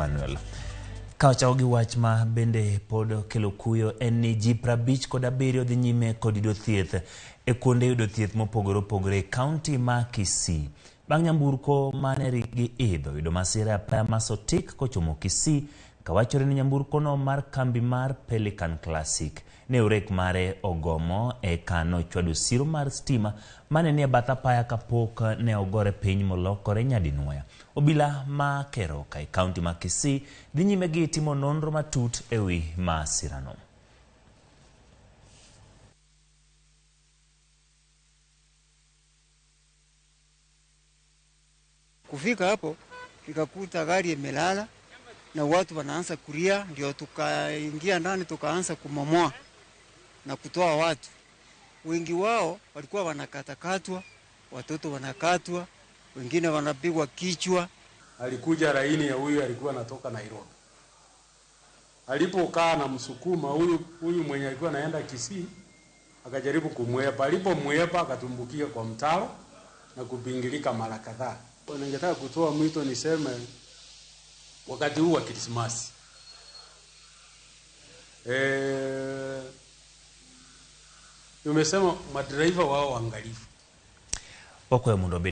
Emmanuel. Ka wachako gi wach ma bende pod kelo kuyo en ni ji 57 dhi nyime kod yudo thieth e kuonde yudo thieth mopogore opogore e kaunti ma Kisii. Bang' nyamburko mane rik gi idho yudo masira e apaya ma Sotik kochomo Kisii kawachore ni nyamburkono mar kambi mar Pelican Classic ne orek mare ogomo eka nochwado siro mar stima mane nie bath apaya kapok ne ogore piny molokore nyadinwoya. Obila ma Keroka e kaunti ma Kisii dhi nyime gi timo nonro matut e wi masirano. Kufika hapo nikakuta gari imelala na watu wanaanza kulia, ndio tukaingia ndani tukaanza kumomoa na kutoa watu. Wengi wao walikuwa wanakatakatwa, watoto wanakatwa, wengine wanapigwa kichwa. Alikuja laini ya huyu alikuwa anatoka Nairobi. Alipokaa na msukuma huyu mwenye alikuwa anaenda Kisii akajaribu kumwepa. Alipomwepa akatumbukia kwa mtaro na kupingilika mara kadhaa. Ningetaka kutoa mwito niseme wakati huu wa Krismasi, tumesema madereva wao waangalifu. Wakwayo mondo obed